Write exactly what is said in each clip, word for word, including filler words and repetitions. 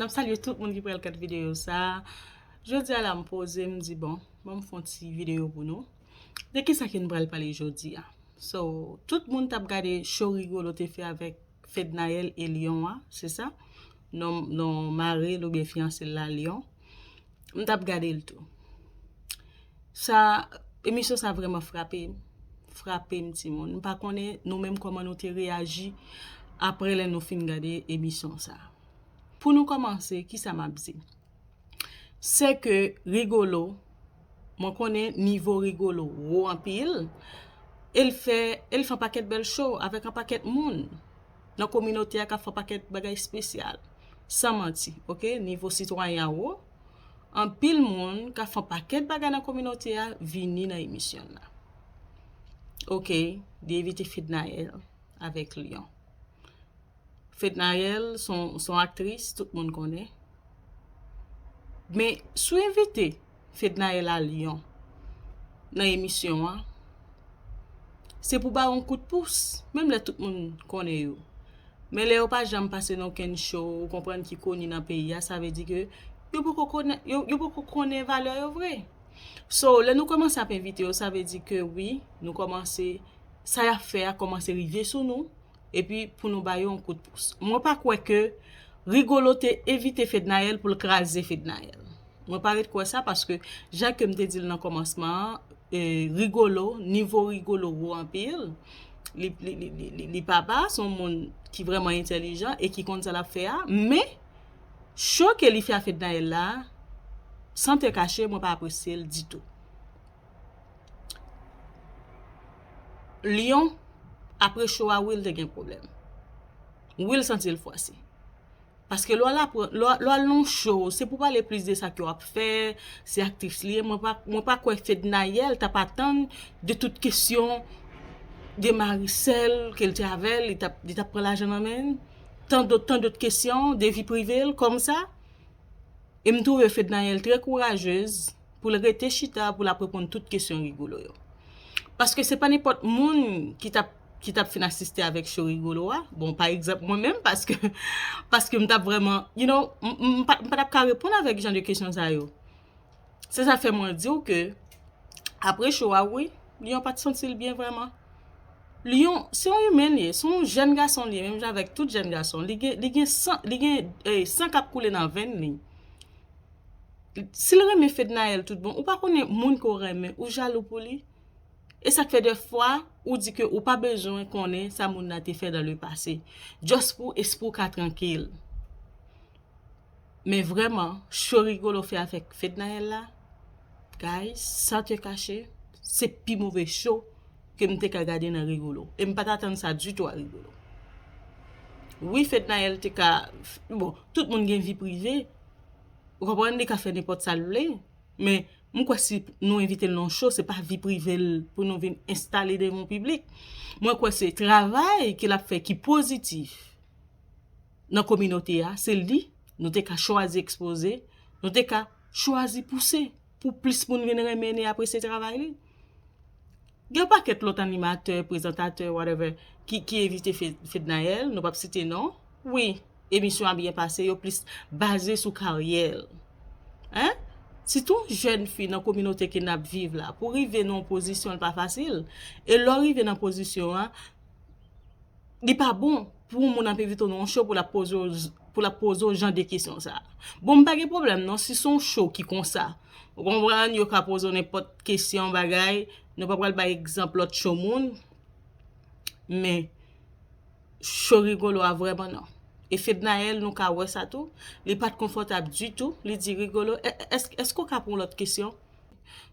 N ap salye tout moun ki pral gad videyo sa. Jodi a la m poze, m di bon, ban m fè yon ti videyo pou nou. De kisa ke n pral pale jodi a? So, tout moun t ap gade show Rigolo te fè avèk Fednaelle e Lion an, se sa? Non, non, mari l oubyen fiyanse l la Lion. M t ap gade l tou. Sa, emisyon sa vrèman frape m. Frape m, timoun. M pa konnen nou menm kòman nou te reyaji apre lè nou fin gade emisyon sa. Pou nou kòmanse, kisa m ap di? Se ke Rigolo, mwen konnen nivo Rigolo wo anpil, e l fè, e l fè yon pakèt bèl show avèk yon pakèt moun nan kominote a k ap fè yon pakèt bagay espesyal. San manti, oke? Nivo sitwayen an wo. Anpil moun k ap fè yon pakèt bagay nan kominote a vini nan emisyon la. Oke, li envite Fednaelle avèk Lion. Fednaelle se yon, se yon aktris, tout moun konnen. Men, si w envite Fednaelle a Lion nan emisyon an, se pou ba yon kout pous, menm lè tout moun konnen yo. Men lè yo pa janm pase nan okenn show, ou konprann, ki koni nan peyi a, sa vle di ke yo poko konnen, yo, yo poko konnen valè yo vre. So, lè nou kòmanse ap envite yo, sa vle di ke wi, nou kòmanse, sa y ap fè a kòmanse rive sou nou, epi pou nou ba yo yon kout pous. Mwen pa kwè ke Rigolo te envite Fednaelle pou l kraze Fednaelle. Mwen pa ret kwè sa paske, jan ke m te di l nan kòmansman an, e, Rigolo, nivo Rigolo wo anpil. Li, li, li, li, li, li pa ba, se yon moun ki vrèman entèlijan e ki konn sa l ap fè a. Men, show ke li fè a Fednaelle la, san te kache, mwen pa apresye l ditou. Lion, apre show a, wi, l te gen pwoblèm. Wi, l santi l fwase. Paske lè w al aprann, lè w, lè w al nan yon show, se pou pale plis de sa ke w ap fè, se aktris li ye. Mwen pa, mwen pa kwè Fednaelle t ap atann de tout kesyon de Maricel ke l te avè l, li t ap, li t ap pran lajan nan men l. Tan dòt, tan dòt kesyon de vi prive l, kòm sa. E m twouve Fednaelle trè kourajez pou l rete chita, pou l ap reponn tout kesyon Rigolo yo. Paske se pa nenpòt moun ki t ap, ki t ap fin asiste avèk show Rigolo a. Bon, pa egzanp, mwen menm, paske, paske m t ap vrèman, you know, m, m pa, m pa t ap ka reponn avèk jan de kesyon sa yo. Se sa fè mwen di w ke, apre show a, wi, Lion pa t santi l byen vrèman. Lion, se yon imen li ye, se yon jèn gason li ye, menm jan avèk tout jèn gason. Li gen, li gen san, li gen, eh, san k ap koule nan venn li. Si l renmen Fednaelle tout bon, ou pa konnen moun ke w renmen, ou jalou pou li. E sa k fè dèfwa, ou di ke ou pa bezwen konnen sa moun nan te fè dans le passé. Just pou espri w ka trankil. Men vrèman, show Rigolo fè avèk Fednaelle la, guys, san te kache, se pi move show ke m te ka gade nan Rigolo. E m pa t atann sa ditou a Rigolo. Wi, Fednaelle te ka, bon, tout moun gen vi prive. Ou konprann, li ka fè nenpòt sa l vle. Men, mwen kwè si nou envite l nan yon show, se pa vi prive l pou nou vin enstale devan yon piblik. Mwen kwè se travay ke l ap fè ki pozitif nan kominote a, se li nou te ka chwazi ekspoze, nou te ka chwazi pouse pou plis moun vin renmen e apresye travay li. Gen yon pakèt lòt animatè, prezantatè, whatever, ki, ki envite Fe-, Fednaelle, nou p ap site non. Wi, emisyon an byen pase, yo plis baze sou karyè l. Hein? Sitou yon jèn fi nan kominote ke n ap viv la, pou rive nan yon pozisyon, l pa fasil. E lè w rive nan pozisyon an, li pa bon pou yon moun ap envite w nan yon show pou l ap poze w, pou l ap poze w jan de kesyon sa a. Bon, m pa gen pwoblèm non, si se yon show ki konsa. Ou konprann, yo ka poze w nenpòt kesyon, bagay. Nou pa pral bay egzanp lòt show moun. Men, show Rigolo a vrèman non. E Fednaelle, nou ka wè sa tou. Li pa t konfòtab ditou. Li di Rigolo, "È-, èske, èske w ka pran yon lòt kesyon?"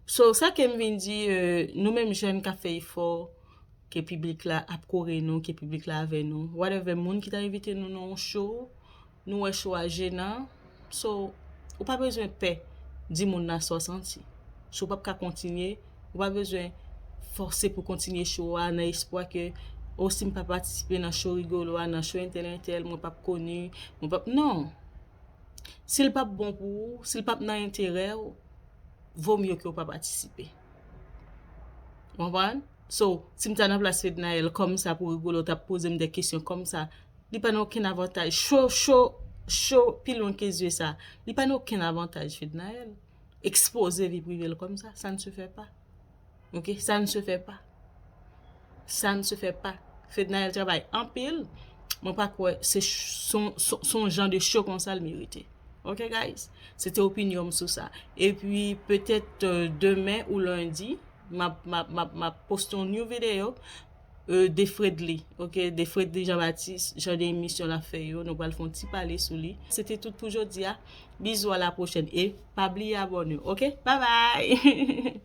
So, sa ke m vin di, eh, nou menm jèn k ap fè efò, ke piblik la ap kore nou, ke piblik la avè nou. Whatever, moun ki ta envite nou nan yon show, nou wè show a jenan. So, ou pa bezwen pè di moun nan sa w santi. Si w p ap ka kontinye, ou pa bezwen fòse pou kontinye show a nan espwa ke, "O, si m pa patisipe nan show Rigolo a, nan show entèl entèl, mwen p ap koni, mwen p ap," non. Si l p ap bon pou ou, si l p ap nan enterè w, vo mye ke w pa patisipe. Ou konprann? So, si m ta nan plas Fednaelle kòm sa pou Rigolo t ap poze m de kesyon kòm sa, li pa nan okenn avantaj. Show, show, Cho pi lwen ke zye sa. Li pa gen okenn avantaj Fednaelle ekspoze vi prive l kòm sa. Ça ne se fait pas. Ok, ça ne se fait pas. Ça ne se fait pas. Fednaelle travay anpil. Mwen pa kwè se ch- son, son, son jan de show konsa l merite. Ok, guys? Se te opinyon m sou sa. Epi, petèt euh, demen ou lendi, m ap m ap- m ap- m ap poste yon new video euh, de Fredly. Ok, de Fredly Jean Baptiste, jan de emisyon l ap fè yo. Nou pral fè yon ti pale sou li. Se te tout pou jodi a. Bizou, a la pwochèn. E pa bliye abòne. Ok, bye bye!